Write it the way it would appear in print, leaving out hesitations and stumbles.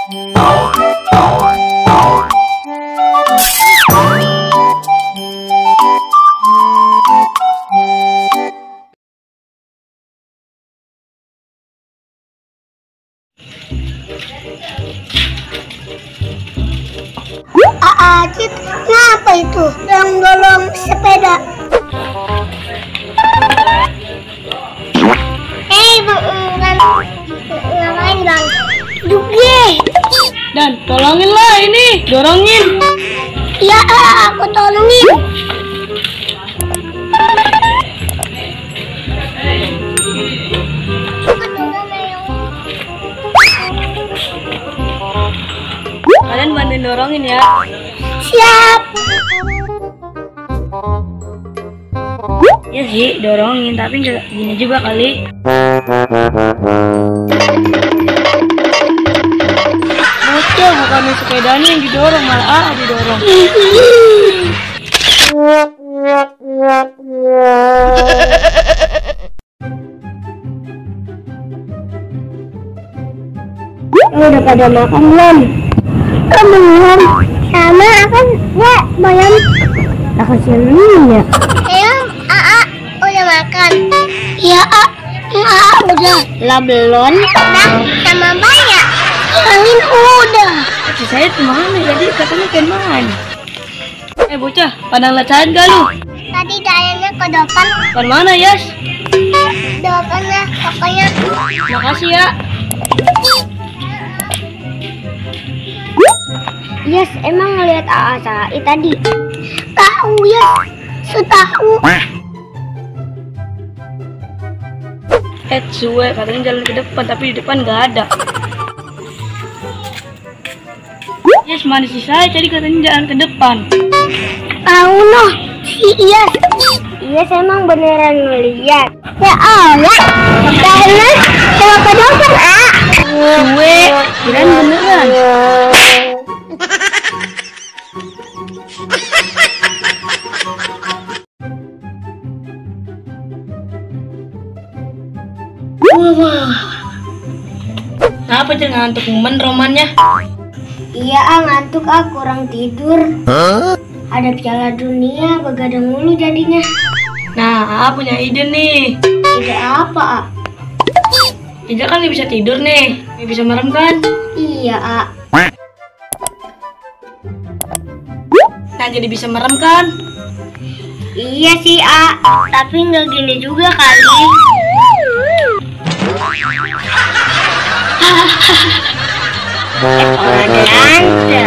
Acit, ngapa itu? Dorong-dorong sepeda. Ngapain bang? Juga. Dan tolongin lah ini, dorongin. Ya, aku tolongin. Kalian bantuin dorongin ya. Siap. Ya sih, dorongin, tapi nggak gini juga kali. Bocah, bukan sepedanya yang didorong, malah didorong. Udah pada makan belum? Belum. Sama akan ya bayam. Aku seneng ya. Udah makan. Ya udah. Lah belum. Nah, sama banyak. Angin udah. Si saya kemana? Jadi katanya ke mana? Bocah, pandang lecahan gak lu? Tadi kayaknya ke depan. Depan mana, Yas? Depannya pokoknya. Makasih ya. Yes, emang ngeliat Said tadi? Tahu ya, setahu. Suwe, katanya jalan ke depan, tapi di depan nggak ada. Yes, mana si saya tadi katanya jalan ke depan. Tahu noh, si Iyas. Iyas emang beneran ngeliat. Ya Allah, karena kalau ke depan Suwe, kirain beneran. Kenapa jangan ngantuk romannya? Iya ngantuk kurang tidur. Ada Piala Dunia begadang mulu jadinya. Nah, punya ide nih. Ide apa Ida kan bisa tidur nih, bisa merem kan? Iya Nah, jadi bisa merem kan? Iya sih tapi nggak gini juga kali. Ada